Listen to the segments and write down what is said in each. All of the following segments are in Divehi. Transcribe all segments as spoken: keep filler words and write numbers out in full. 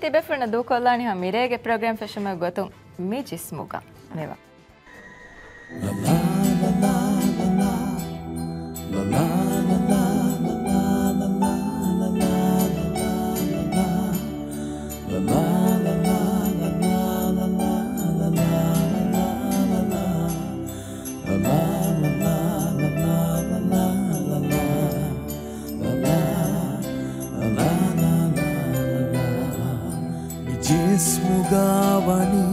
ތިބޭފުޅުންނަށް ދޫކޮށްލާނީ ހަމަ މިރޭގެ ޕްރޮގްރާމް ފެށުމުގެ ގޮތުން މި ޖިސްމުގަ މިވާ. މި ޖިސްމުގަ ވަނީ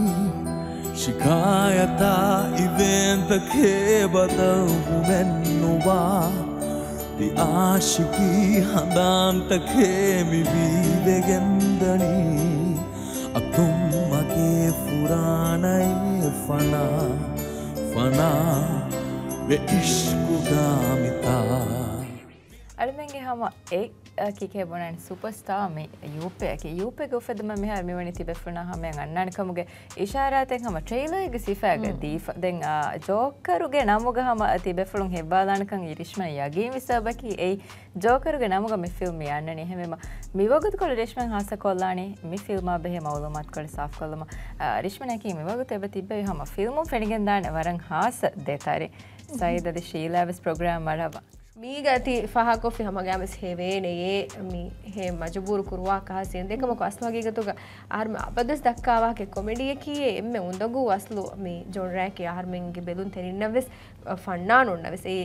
ޝިކާޔަތާ އިވޭންތަކޭ ބަދަލުވުމެއްނުވާ. ތި އާޝިޤީ ހަނދާންތަކޭ މި ވީވެގެންދަނީ. އަތުންމަގޭ ފުރާނައޭ ފަނާ، ފަނާ ވެ އިޝްޤުގަ މިތާ. އަޅުމެންގެ ހަމަ އެ، އަ، ކިކޭ ބުނަން ސުޕަރސްޓާ މި ޔޫޕޭއަކީ. ޔޫޕޭގެ އުފެދުމަށް މިހާރު މިވަނީ ތިބޭފުޅުންނާ ހަމަޔަށް އަންނާނެ ކަމުގެ އިޝާރާތެއް ހަމަ ޓްރެއިލަރގެ ސިފައިގަ ދީފަ. ދެން، އާ، ޖޯކަރުގެ ނަމުގަ ހަމަ ތިބޭފުޅުން ހެއްވާލާނެކަން ރިޝްމަން ޔަގީން ވި ސަބަކީ އެއީ ޖޯކަރުގެ ނަމުގަ މި ފިލްމް މި އަންނަނީ. އެހެންވީމަ މިވަގުތުކޮޅު ރިޝްމަން ހާއްސަ ކޮށްލާނީ މި ފިލްމާ ބެހޭ މައުލޫމާތުކޮޅެއް ސާފުކޮށްލުމަށް. އާ، ރިޝްމަން އެކީ މިވަގުތު އެބަ ތިއްބެވި ހަމަ ފިލްމުން ފެނިގެންދާނެ ވަރަށް ހާއްސަ ދެތަރެއް. ސައީދް އަދި ޝީލާ ވެސް ޕްރޮގްރާމް އަޅަވާ. މީގަ ތި ފާހަގަކޮށްފި ހަމަގައިމުވެސް ހެވޭނެޔޭ މި ހެ މަޖުބޫރު ކުރުވާ ކަހަލަ ސީން. ދެކަމަކު އަސްލު ހަގީގަތުގަ އަހަރުމެން އަބަދުވެސް ދައްކާ ވާހަކަ ކޮމެޑީއަކީ އެންމެ އުނދަގޫ އަސްލު މި ޖޮންރާއަކީ އަހަރުމެންގެ ބެލުންތެރިންނަށްވެސް ފަންނާނުންނަށްވެސް އެ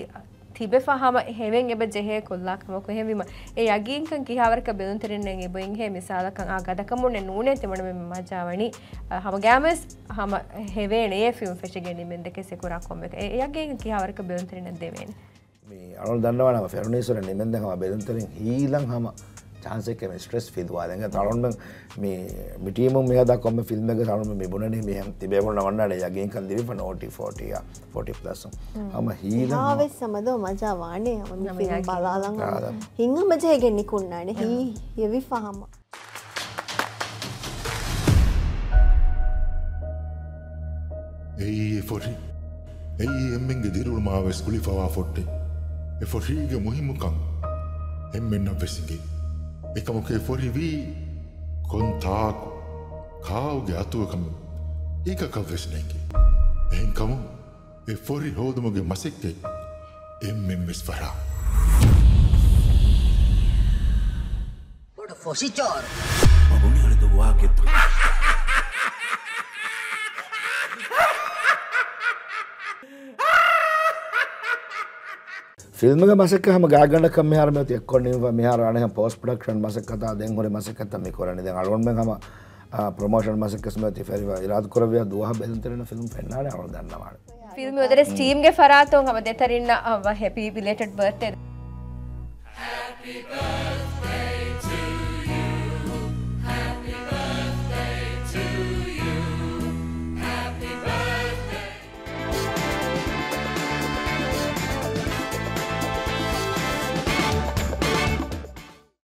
ތިބެފަ ހަމަ ހެވެން އެބަ ޖެހޭ ކޮށްލާ ކަމަކު. އެހެންވީމަ އެ ޔަގީންކަން ކިހާވަރަކަށް ބެލުންތެރިންނަށް އެބަ އިނގޭ މިސާލަކަށް އާ ގަދަކަމުންނެއް ނޫނޭ ތިމަންމެން މަޖާވަނީ. އަ، ހަމަގައިމުވެސް ހަމަ ހެވޭނެޔޭ ފިލްމް ފެށިގެން ނިމެންދެކެސް އެކުރާ ކޮންމެ އެ ޔަގީން ކިހާވަރަކަށް ބެލުންތެރިންނަށް ދެވޭނެ. މި އަޅުން ދަންނަވާނަމަ ފެރުނީސްވަރެ ނިމެންދެން ހަމަ ބެލުންތެރިން ހީލަން ހަމަ ޗާންސެއް މި ސްޓްރެސް ފިލުވާލެން. އަޅުންމެން މި، މި ޓީމުން މިހަދާ ކޮންމެ ފިލްމެއްގަ އަޅުންމެން މި ބުނަނީ މިހެން ތިބޭފުޅުންނަށް ވަންނާނެ ޔަގީންކަން ލިބިފަ ނޯޓީ ފޯޓީއާ ފޯޓީ ޕްލަސް. ހަމަ ހީލަން ހަމަ ވެސް ހަމަ ދޯ މަޖާ ވާނެ ހަމަ މި ހަމަ ފިލްމް ޔަގީން. ބަލާލަން ހަމަ ހިތްހަމަޖެހިގެން ނިކުންނާނެ. ހީ ހެވިފަ ހަމަ. އެއީ އެ ފޮށި. އެއީ އެންމެންގެ ދިރިއުޅުމާވެސް ގުޅިފަވާ ފޮށްޓެއް. އެ ފޮށީގެ މުހިއްމުކަން އެންމެންނަށްވެސް އިނގޭ. އެކަމަކު އެ ފޮށި ވީ ކޮން ތާކު ކާއުގެ އަތުވެ ކަމެއް އެކަކަށްވެސް ނޭނގޭ. އެހެންކަމުން އެ ފޮށި ހޯދުމުގެ މަސައްކަތް އެންމެންވެސް ފަށާ. ބޮޑު ފޮށި ޗޯރު. ބަބުނި އަޅިދު ވާގެތު. ފިލްމުގެ މަސައްކަތް ހަމަ ގާތްގަނޑަކަށް މިހާރު މިއޮތީ އެއްކޮށް ނިމިފަ. މިހާރު އަނެއްހަމަ ޕޯސްޓް ޕްރޮޑަކްޝަން މަސައްކަތާ ދެން ހުރި މަސައްކަތްތައް މި ކުރަނީ. ދެން އަޅުގަނޑުމެން ހަމަ، އާ، ޕްރޮމޯޝަން މަސައްކަތް މިއޮތީ ފެށިފަ. އިރާދަކުރެއްވިއްޔާ ދުވަހަށް ބެލުންތެރިންނަށް ފިލްމް ފެންނާނެ އަޅުގަނޑު ދަންނަވާނެ. ފިލްމު އެދެރެސް ޓީމްގެ ފަރާތުން ހަމަ ދެތަރިންނަށް ހަމަ ހެޕީ ބިލޭޓެޑް ބަރްތްޑޭ.